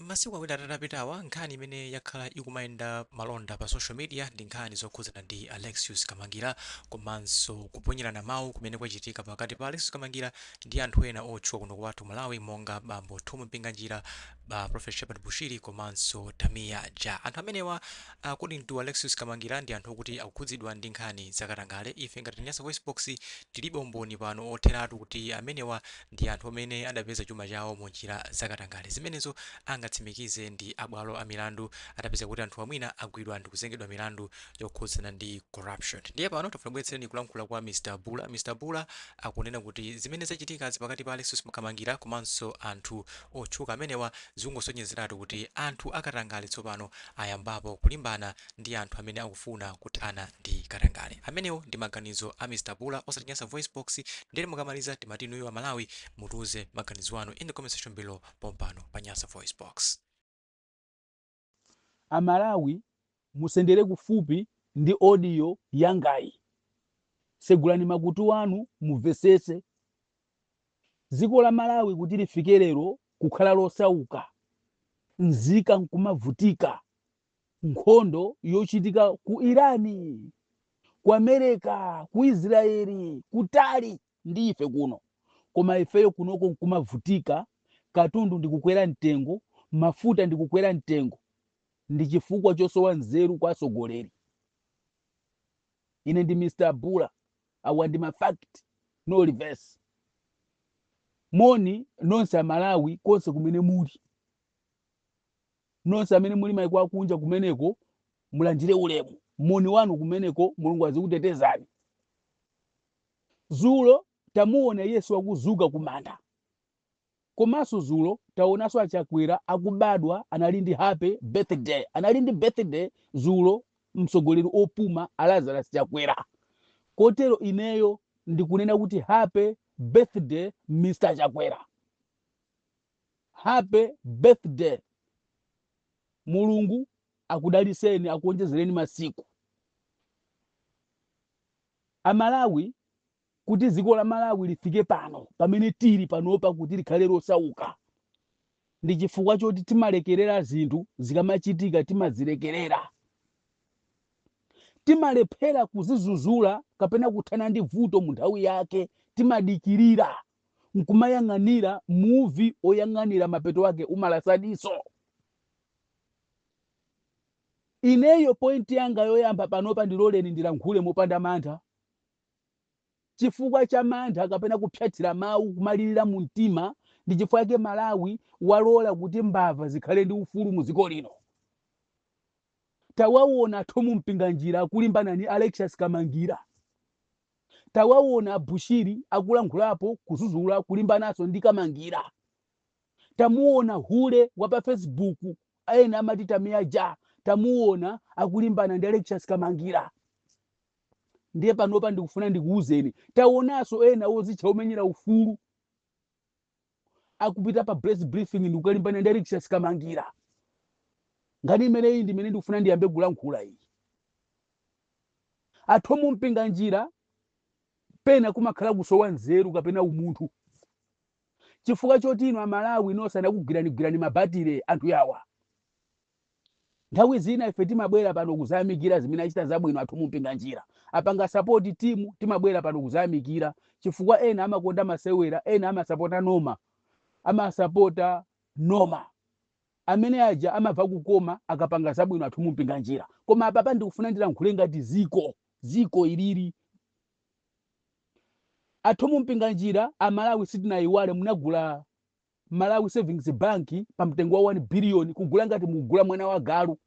Masiku 2 atatu apitawa, nkhani imene yakhala ikumayenda malonda pa social media ndi nkhani zokhudzana ndi Alexious Kamangila komanso kuponyerana mawu kumene kwachitika pakati pa Alexious Kamangila ndi anthu ena otchuka kuno kwathu Malawi monga bambo Thom Mpinganjira, ba Prophet Shepherd Bushiri komanso Tamia Ja. Anthu amenewa, according to Alexious Kamangila, ndi anthu okuti akukhudzidwa ndi nkhani zakatangale. Ife ngati Nyasa Voice Box tilibe umboni pano otheratu kuti amenewa ndi anthu amene adapeza chuma chawo mu njira zakatangale. Zimenezo angatsimikize ndi abwalo a milandu atapeza kuti anthu amwina agwidwa ndi kuzengedwa milandu yokhudzana ndi corruption. Ndiye pano tafuna kubweretsereni kulankhula kwa Mr Bula. Mr Bula akunena kuti zimene zachitikazi pakati pa Alexious Kamangila komanso anthu otchuka amenewa zikungosonyezeratu kuti anthu akatangale tsopano ayambapo kulimbana ndi anthu amene akufuna kuthana ndi katangale. Amenewo ndi maganizo a Mr Bula, osati Nyasa Voice Box. Ndiye mukamaliza, timati inuyo Amalawi mutiuze maganizo anu in the comment section below pompano pa Nyasa Voice Box. Amalawi, musendere kufupi ndi audio yangayi. Segulani makutu anu mumvesese. Dziko la Malawi kuti lifike lero kukhala losauka, nzika nkumavutika, nkhondo yochitika ku Irani, ku America, ku Israeli, kutali ndi ife kuno, koma ifeyo kunoko nkumavutika, katundu ndikukwera mtengo, mafuta ndikukwera mtengo, ndi chifukwa chosowa nzeru kwa atsogoleri. Ine ndi Mr Bula, awa ndi ma fact, no reverse. Moni nonse Amalawi konse kumene muli, nonse amene muli maiko akunja kumeneko, mulandire ulemu, moni wanu kumeneko, Mulungu azikutetezani. Zulo tamuona Yesu akuzuka kumanda, komanso zulo taonanso Achakwera akubadwa, anali ndi happy birthday, anali ndi birthday zulo mtsogoleri opuma Lazarus Chakwera. Kotero ineyo ndikunena kuti happy birthday, Mr Chakwera, happy birthday. Mulungu akudaliseni, akuonjezereni masiku. Amalawi, kuti dziko la Malawi lifike pano pamene tili panopa, kuti likhale losauka, ndi chifukwa choti timalekerera zinthu zikamachitika, timazilekerera, timalephera kuzizuzula kapena kuthana ndi vuto mu nthawi yake. Timadikirira nkumayang'anira muvi oyang'anira mapeto ake umalasadiso. Ineyo point yanga yoyamba panopa, ndiloleni ndilankhule mopanda mantha, chifukwa cha mantha kapena kupyathira mawu kumalirira mu mtima, ndi chifukwa chake Malawi walola kuti mbava zikhale ndi ufulu mu dziko lino. Tawaona Tomu Mpinganjira akulimbana ni Alexious Kamangira, tawaona Bushiri akulankhulapo kuzuzula kulimbananso ndi Kamangira, tamuona hule wa pa Facebook ena amati Tamia Ja, tamuona akulimbana ndi Alexious Kamangira. Ndiye panopa ndikufuna ndikuwuzeni, taonanso ena ozitcha omenyera ufulu akupita pa press briefing ndikukalimbana ndi Alexious Kamangira. Nkhani imeneyi ndi imene ndikufuna ndiyambe kulankhula iyi. Athomu Mpinganjira, pena kumakhala kusowa nzeru kapena umunthu, chifukwa choti inu Amalawi nonse anakugwiranigwirani mabatire anthu yawa. Nthawi zina ife timabwera pano kuzayamikira zimene achita zabwino anthu Mumpinganjira, apanga support team, timabwera pano kuzayamikira, chifukwa ena amakonda masewera, ena amasapota Noma, amasapota Noma, amene aja amabva kukoma akapanga zabwino anthu Mumpinganjira. Koma apapa ndikufuna ndilankhule ngati ziko, ziko ilili. Athu Mumpinganjira, Amalawi sitinayiwale munagula Malawi Savings Bank pa mtengo wa 1 billion, kugula ngati mukugula mwana wa galu.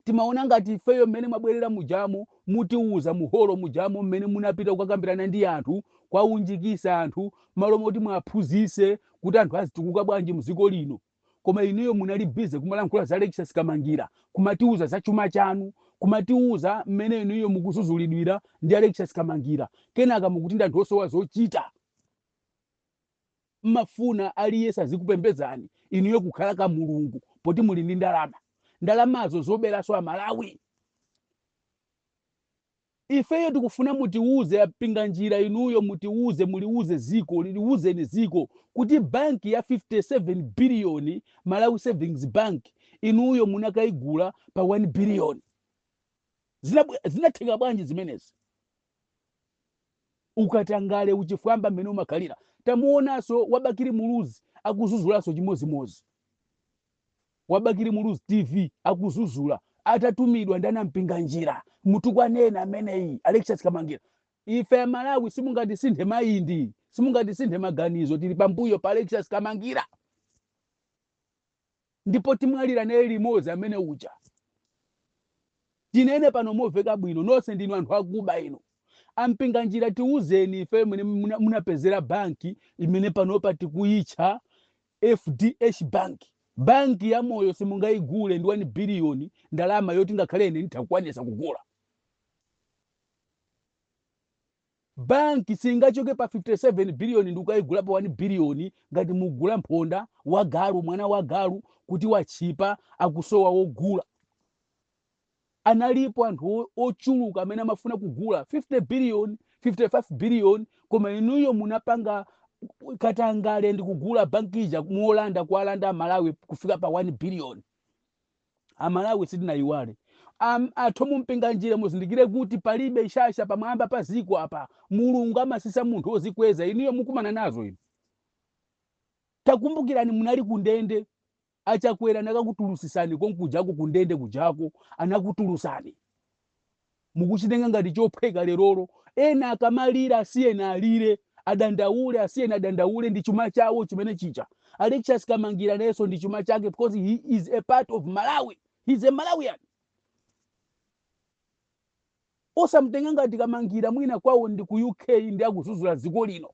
Timaona ngati ifeyo mmene mwabwerera mujamo mutiuza muholo mujamo mmene munapita kukakambirana ndi anthu, kwaunjikisa anthu malo moti mwaphunzise kuti anthu azitukuka bwanji mdziko lino. Koma inuyo munali busy kumalankhula za Alexious Kamangira, kumatiuza za chuma chanu, kumatiuza mmene inuyo mukuzuzulidwira ndi Alexious Kamangira. Kenaka mukuti ndi anthu osowa zochita. Mmafuna aliyense azikupembedzani inuyo kukhala ka mulungu poti muli ndi ndalama, ndalamazo zoberanso Amalawi. Ifeyo tikufuna mutiuze, apinga njira inuyo, mutiuze, muliuze ziko, liliuzeni ziko kuti banki ya 57 billion, Malawi Savings Bank, inuyo munakaigula pa 1 billion. Zinatheka bwanji zimenezi? Ukatangale, uchifwamba mmene umakhalira. Tamuonanso Wabakiri Muluzi akuzuzulanso chimozimozi. Wabakiri Muluzi TV akuzuzula atatumidwa ndi anampinga njira, mutukwanena ameneyi Alexius Kamangira. Ife Amalawi simungatisinthe mind, simungatisinthe maganizo. Tili pambuyo pa Alexius Kamangira ndipo timwalira naye limodzi amene uja. Tinene pano moveka bwino, nonse ndinu anthu akuba inu. Ampinga njira, tiuzeni ife mene munapezera banki imene panopa tikuyitcha FDH Bank. Banki ya moyo simungayigule ndi 1 biliyoni, ndalama yoti ngakhale ine ndithakukwanisa kugula. Banki singachoke pa 57 biliyoni ndi ukayigula pa 1 biliyoni ngati mugula mphonda wa galu, mwana wa galu, kuti watchipa, akusowa wogula. Analipo anthu ochuluka amene amafuna kugula 50 billion, 55 billion, koma inuyo munapanga katangale ndi kugula banki ija muolanda, kualanda Amalawi kufika pa 1 billion. Amalawi sitinayiwale. Athu mumpinga njira, muzindikire kuti palibe shasha pamwamba pa ziko apa. Mulungu amasisa munthu wozikweza. Inuyo mukumana nazo inu. Takumbukirani, munali kundende, Achakwera anakakutulusisani konkujako, kundende kujako anakutulusani. Mukuchitenga ngati chophweka lerolo. Ena akamalira, asiyeni alire, adandaule, asiyeni adandaule, ndi chuma chawo chimene chicha. Alexius Kamangira nayenso ndi chuma chake because he is a part of Malawi, he is a Malawian. Osamtenga ngati Kamangira mwina kwawo ndi ku UK ndi akuzuzula dziko lino.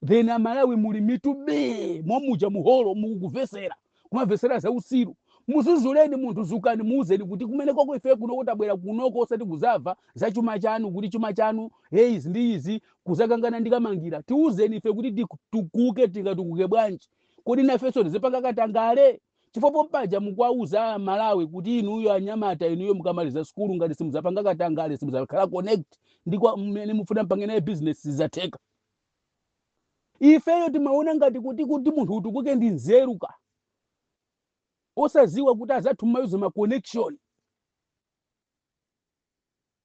Then Amalawi muli mitu bee momuja muholo, mukuvesera, kumavesera za usiru. Muzuzuleni munthu, zukani, muuzeni kuti kumene koko ife kunoko tabwera kunoko osati kuzava za chuma chanu, kuti chuma chanu, hey, izi ndi izi, kuzakangana ndi Kamangira. Tiuzeni ife kuti titukuke, tingatukuke bwanji? Kodi nafenso tizipanga katangale? Chifukwa pompaja mukuwauza Malawi kuti inuyo anyamata, inuyo mukamaliza sukulu, ngati simuzapanga katangale, simuzakhala connect ndi kwa mmene mufuna mpange naye business, sizatheka. Ifeyo timaona ngati kuti munthu utukuke ndi nzeru ka, osaziwa kuti azathu mmayuza ma connection.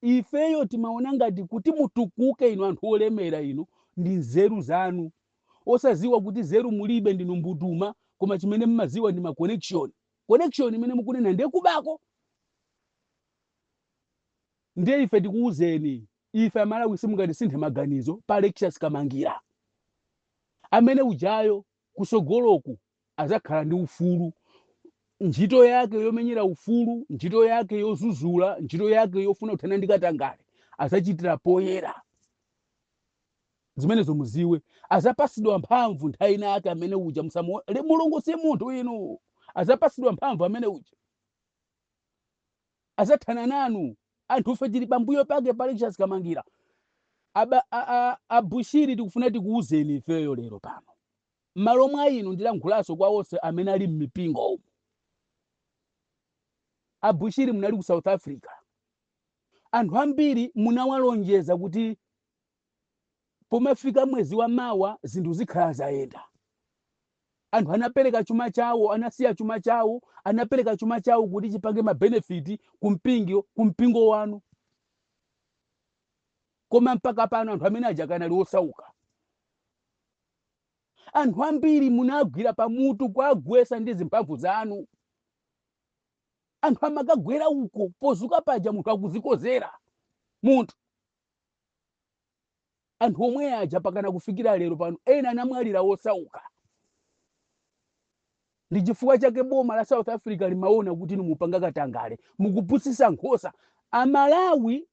Ifeyo timaona ngati kuti mutukuke inu anthu olemera inu ndi nzeru zanu, osaziwa kuti nzeru mulibe, ndinu mbutuma, koma chimene mmaziwa ndi ma connection. Connection imene mukunena ndiye kubako. Ndiye ife tikuwuzeni, ife Amalawi simungatisinthe maganizo pa Alexius Kamangira. Amene ujayo kusogoloku azakhala ndi ufulu. Ntchito yake yomenyera ufulu, ntchito yake yozuzula, ntchito yake yofuna kuthana ndi katangale azachitira poyera. Zimenezo muziwe. Azapasidwa mphamvu nthawi ina yake amene uja. Mulungu si munthu inu. Azapasidwa mphamvu amene uja, azathana nanu. Anthu ife tili pambuyo pake pa Alexius Kamangira. Abushiri, tikufuna tikuwuzeni ifeyo lero pano m'malo mwa inu, ndilankhulanso kwa onse amene ali m'mipingo umu. Abushiri, munali ku South Africa, anthu ambiri munawalonjeza kuti pomafika mwezi wa mawa zinthu zikhala zayenda. Anthu anapereka chuma chawo, anasiya chuma chawo, anapereka chuma chawo kuti chipange ma benefit kumpingo wanu, koma mpaka pano anthu amene aja akanali osauka. Anthu ambiri munagwira pamutu kwagwesa ndi zimphamvu zanu. Anthu amakagwera uko, pozuka paja munthu akuzikozera munthu. Anthu omwe aja pakana kufikira lero pano ena anamwalira osauka. Ndi chifukwa chake boma la South Africa limaona kuti inu mupanga katangale, mukupusisa nkhosa. Amalawi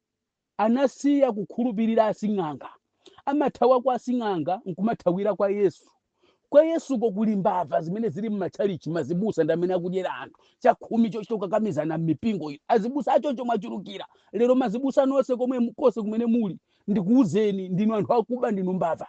anasiya kukhulupirira asing'anga, amathawa kwa asing'anga nkumathawira kwa Yesu. Kwa Yesuko kuli mbava zimene zili m'matchalichi. Mazibusa ndi amene akudyera anthu chakhumi chochita kukakamizana m'mipingo ino. Azibusa achoncho mwachulukira lero. Mazibusa nonse komwe konse kumene muli, ndikuwuzeni, ndinu anthu akuba, ndinu mbava.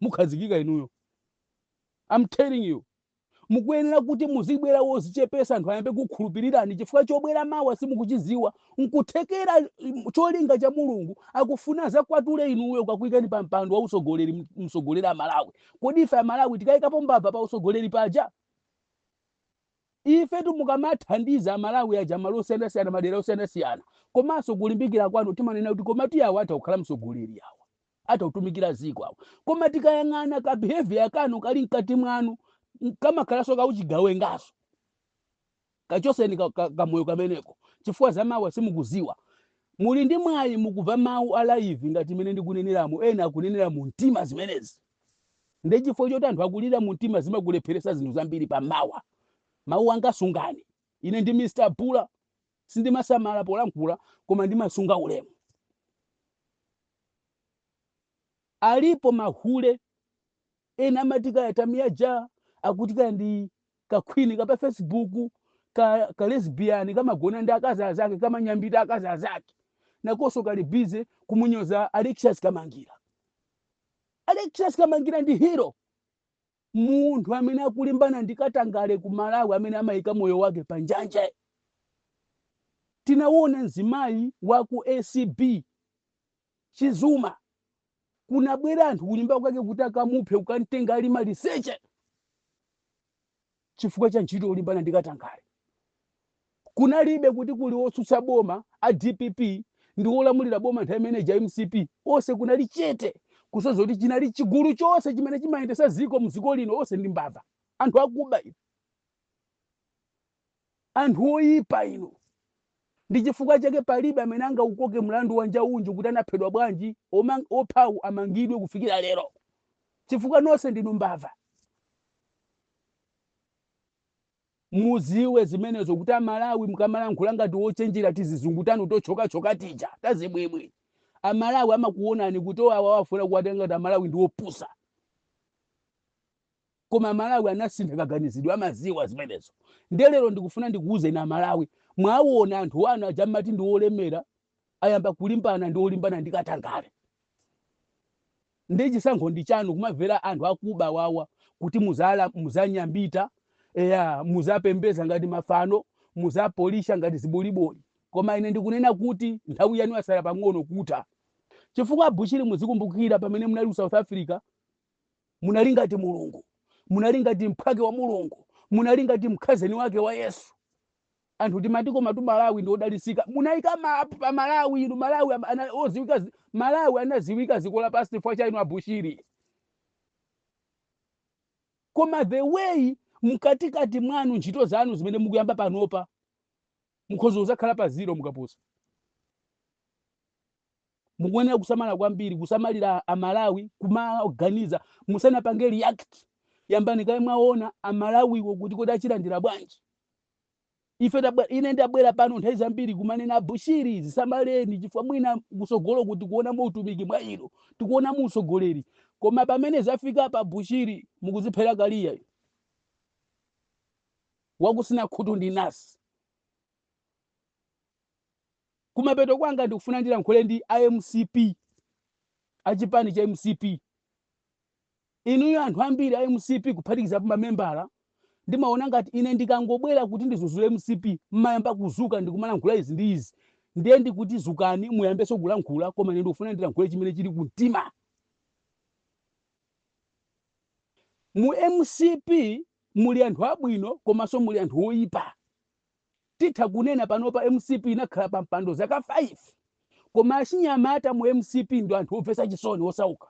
Mukhazikika inuyo. I'm telling you, mukuyenera kuti muzibwera wozichepesa, anthu ayambe kukhulupirirani, chifukwa chobwera mawa simukuchiziwa. Nkuthekera cholinga cha Mulungu akufuna zakwatule inuyo kakuyikani pa mpando wa usogoleri, msogoleri Amalawi. Kodi ife Amalawi tikayikapo mbava pa usogoleri paja? Ifetu mukamathandiza Amalawi aja malo osiyanasiyana, madera osiyanasiyana, komanso kulimbikira kwanu, timanena kuti koma tiyawo atha kukhala msogoleri, awa atha kutumikira ziko awa. Koma tikayang'ana ka behavior kanu kali mkati mwanu, kamakhalanso kauchigawengaso. Kachoseni kamoyo kameneko, chifukwa zamawa simukuziwa. Muli ndi mwayi, mukumva mawu a live ngati imene ndikuneneramo. Ena akunenera mu mtima zimenezi, ndi chifukwa choti anthu akulira mu mtima, zimakulepheresa zinthu zambiri pamawa. Mawu anga sungani. Ine ndi Mr Bula, sindimasamala polankhula, koma ndimasunga ulemu. Alipo mahule ena amati kaya Tamiya ja, akuti kaya ndi kakhwini kapa Facebook, ka lesbian, kamagona ndi akazi azake, kamanyambita akazi azake, nakonso kali busy kumunyoza Alexius Kamangira. Alexius Kamangira ndi hero, munthu amene akulimbana ndi katangale ku Malawi, amene amayika moyo wake pa njanje. Tinaona mzimayi wa ku ACB Chizuma, kunabwera anthu kunyumba kwake kuti akamuphe, kukamtenga ali maliseche, chifukwa cha ntchito yolimbana ndi katangale. Kunalibe kuti kuli otsutsa boma a DPP ndi olamulira boma nthawi imene ja MCP, onse kunali chete, kusonyeza kuti chinali chigulu chonse chimene chimayendesa ziko mdziko lino, onse ndi mbava, anthu akuba inu, anthu oyipa inu. Ndi chifukwa chake palibe amene angaukoke mlandu wa Njaunju kuti anaphedwa bwanji, ophawu amangidwe kufikira lero, chifukwa nonse ndinu mbava. Muziwe zimenezo kuti Amalawi, mukamalankhula ngati wochenjera tizizungu tanu tochokachoka tija tazimwemwe, Amalawi amakuonani kuti awa wafuna kuwatenga ngati Amalawi ndi opusa. Koma Amalawi anasintha kaganizidwe, amaziwa zimenezo. Ndelero ndikufuna ndikuwuzeni Amalawi, mwaona anthu anu aja mmati ndi olemera ayamba kulimbana ndi olimbana ndi katangale. Ndi chisankho ndi chanu, kumamvera anthu akuba wawa kuti muzala, muzanyambita, eya, muzapembeza ngati mafano, muzapolisha ngati ziboliboli. Koma ine ndikunena kuti nthawi yanu yasala pang'ono kutha, chifukwa Bushiri, muzikumbukira pamene munali ku South Africa, munali ngati Mulungu, munali ngati mphwake wa Mulungu. Munali ngati mkhazeni wake wa Yesu. Anthu timati koma tu Malawi ndi odalisika. Munayika mapu pa Malawi inu. Malawi oziwika, Malawi anaziwika dziko lapansi chifukwa cha inu Abushiri. Koma the way mkatikati mwanu, ntchito zanu zimene mukuyamba panopa, mukhoza kuzakhala pa zero mukapusa. Mukuyenera kusamala kwambiri, kusamalira Amalawi, kumaganiza musanapange react. Yambani kaye mwaona Amalawiwo kuti kodi achilandira bwanji. Ife ine ndabwera pano nthawi zambiri kumanena, Abushiri, zisamaleni, chifukwa mwina kusogolo kuti kuona mu utumiki mwa inu, tikuona mu usogoleri. Koma pamene zafika pa Bushiri, mukuziphera kaliya wakusina khutu ndi nasi. Kumapeto kwanga ndikufuna ndilankhule ndi IMCP, achipani cha MCP. Inuyo anthu ambiri a MCP, kuphatikizapo mamembala, ndimaona ngati ine ndikangobwera kuti ndizuzule MCP, mmayamba kuzuka ndikumalankhula izi ndi izi. Ndiye ndikuti zukani, muyambenso kulankhula. Koma ine ndikufuna ndilankhule chimene chili kumtima. Mu MCP muli anthu abwino komanso muli anthu oyipa. Titha kunena panopa MCP inakhala pa mpando zaka 5, koma achinyamata mu MCP ndi anthu omvetsa chisoni, osauka.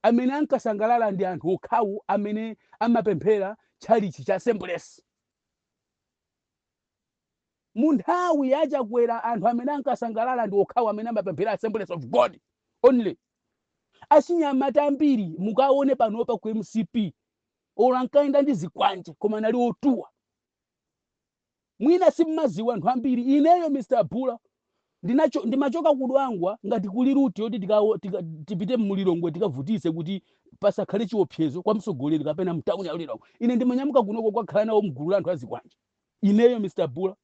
Amene ankasangalala ndi anthu okhawo amene amapemphera tchalichi cha Assemblies. Mu nthawi yaChakwera, anthu amene ankasangalala ndi okhawo amene amapemphera Assemblies of God only. Achinyamata ambiri mukaone panopa ku MCP, olo ankayenda ndi zikwanje, koma anali otuwa. Mwina simmaziwa anthu ambiri. Ineyo Mr Bula ndimachoka kudwangwa ngati kuli route yoti tipite mMulilongwe, tikavutise kuti pasakhale chiopsezo kwa mtsogoleri kapena mtawuni ya Lilongwe. Ine ndimanyamuka kunoko kwakhala nawo mgulu la anthu azikwanje, ineyo Mr Bula.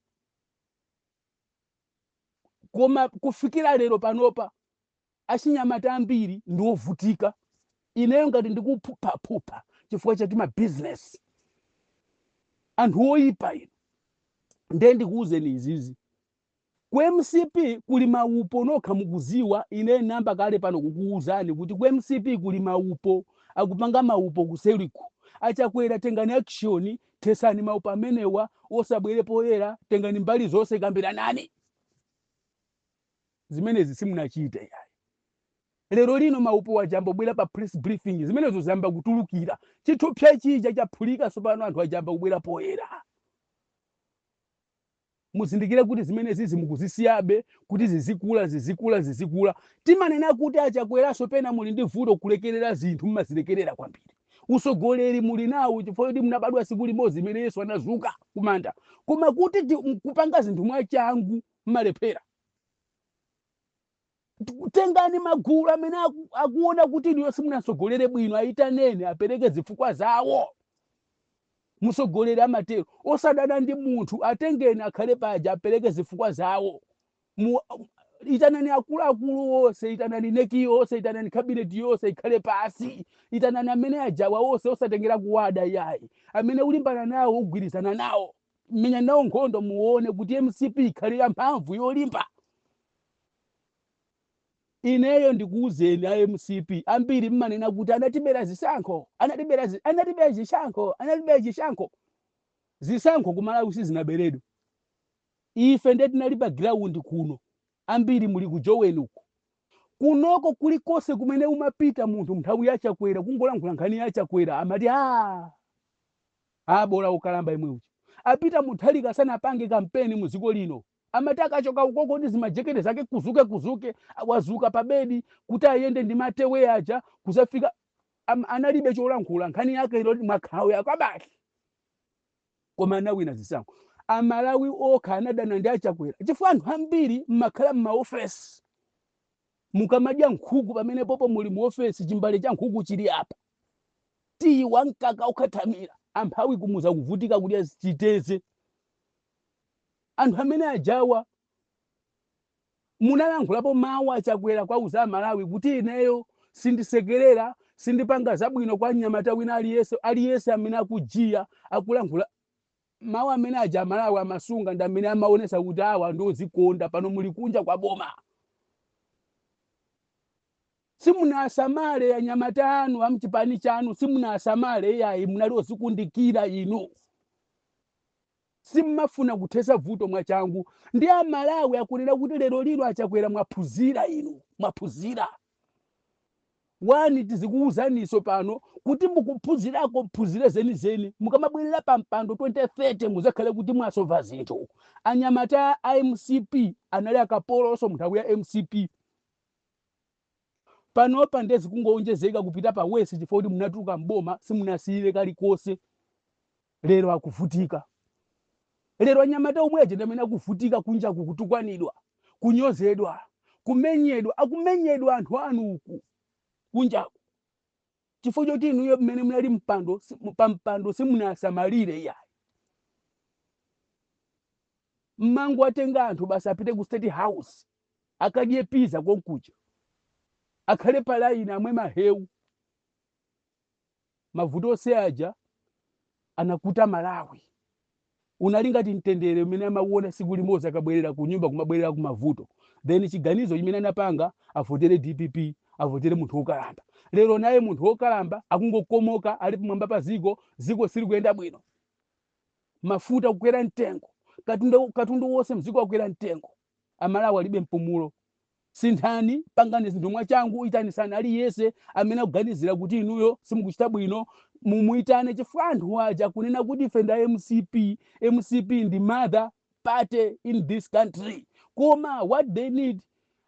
Koma kufikira lero panopa achinyamata ambiri ndi ovutika. Ineyo ngati ndikuphuphapupha chifukwa chati ma business, anthu oyipa inu. Ndiye ndikuwuzeni izizi, ku MCP kuli maupo, nokha mukuziwa. Ine namba kale pano kukuwuzani kuti ku MCP kuli maupo, akupanga maupo kuseliku. Achakwera, tengani action, thesani maupo amenewa, osabwere poyera. Tengani mbali zonse, kambiranani. Zimenezi simunachite yayi. Lero lino maupo ajamba kubwera pa press briefing, zimenezo zayamba kutulukira. Chithupsa chija chaphulika tsopano, anthu ajamba kubwera poyera. Muzindikire kuti zimenezi mukuzisiyabe kuti zizikula, zizikula, zizikula. Timanena kuti Achakweraso pena muli ndi vuto kulekerera zinthu, mmazilekerera kwambiri. Usogoleri muli nawo chifukwa choti munabadwa siku limodzi imene Yesu anazuka kumanda, koma kuti kupanga zinthu mwachangu mmalephera. Tengani magulu amene akuona kuti inuyo simunasogolere bwino, ayitaneni apereke zifukwa zawo. Msogoleri amatero, osadana ndi munthu. Atengeni akhale paja, apereke zifukwa zawo. Itanani akuluakulu onse, itanani NEC yonse, itanani cabinet yonse ikhale pasi, itanani amene ajawa onse, osatengera kuwada yayi. Amene ulimbana nawo, ugwirizana nawo, menya nawo nkhondo, muone kuti MCP ikhale ya mphamvu, yolimba. Ineyo ndikuwuzeni a MCP ambiri mmanena kuti anatibera zisankho, anatibera zisankho, anatibera zisankho. Zisankho kuMalawi sizinaberedwe. Ife ndiye tinali pa ground kuno, ambiri muli ku Joweni uku. Kunoko kulikonse kumene umapita munthu nthawi yaChakwera, kungolankhula nkhani yaChakwera, amati a a bola ukalamba imwe uja. Apita Mutharika sanapange kampeni mu dziko lino. Amati akachoka ukoko ndi zimajekete zake, kuzuke kuzuke, wazuka pa bedi kuti ayende ndi matewe aja kuzafika, analibe cholankhula. Nkhani yake ilo mwakhawe akabaki, koma anawina zisankho. Amalawi okha anadana ndi Achakwera chifukwa anthu ambiri mmakhala m'maofesi, mukamadya nkhuku pamene popo muli mu ofesi, chimbale cha nkhuku chili apa, tiyi wamkaka ukhathamira, amphawi kumuza kuvutika kudya chiteze. Anthu amene ajawa munalankhulapo mawu Achakwera kwauza Amalawi kuti ineyo sindisekerera, sindipanga zabwino kwa mnyamata wina aliyense, aliyense amene akujiya akulankhula mawu amene aja. Amalawi amasunga ndi amene amaonesa kuti awa ndi ozikonda. Pano muli kunja kwa boma. Simunasamale anyamata anu amchipani chanu, simunasamale iyayi. Munali ozikundikira inu, simmafuna kuthesa vuto mwachangu. Ndi Amalawi akunena kuti lero lino aChakwera mwaphunzira, inu mwaphunzira. Wani, tizikuwuzaniso pano kuti mukuphunzirako, mphunzire zenizeni. Mukamabwerera pa mpando 2030, muzakhale kuti mwasova zinthu. Anyamata a MCP anali akapolonso munthawi ya MCP. Panopa ndezi kungowonjezeka kupita pa worse, chifukwa kuti munatuluka mboma, simunasiyire kalikonse. Lero akuvutika. Lero anyamata omwe aja ndi amene akuvutika kunjaku, kutukwanidwa, kunyozedwa, kumenyedwa. Akumenyedwa anthu anu uku kunjaku chifukwa choti inuyo mmene munali mpando pa mpando simunasamalire iyayi. Mmango atenga anthu basi, apite ku State House, akadye pizza konkuja, akhale pa line, amwe mahewu. Mavuto onse aja anakuta Malawi unali ngati mtendere umene amauona siku limodzi, akabwerera ku nyumba kumabwerera ku mavuto. Then chiganizo chimene anapanga, avotere DPP, avotere munthu wokalamba. Lero naye munthu wokalamba akungokomoka, ali pamwamba pa ziko. Ziko silikuyenda bwino, mafuta kukwera mtengo, katundu wonse mziko akwera mtengo. Amalawi alibe mpumulo. Sinthani, pangani zinthu mwachangu, itanisani aliyense amene akuganizira kuti inuyo simukuchita bwino, mumuyitane, chifukwa anthu aja kunena kuti ife nda MCP. MCP ndi mother party in this country, koma what they need,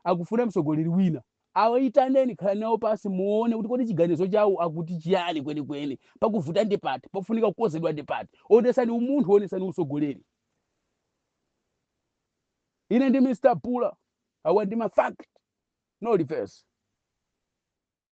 akufuna mtsogoleri wina. Awayitaneni, khala nawo pasi, muone kuti kodi chiganizo chawo akuti chiyani kwenikweni, pakuvuta ndi pati, pafunika kukonzedwa ndi pati. Onesani umunthu, onesani utsogoleri. Ine ndi Mr Pula, awa ndi ma fact, no reverse.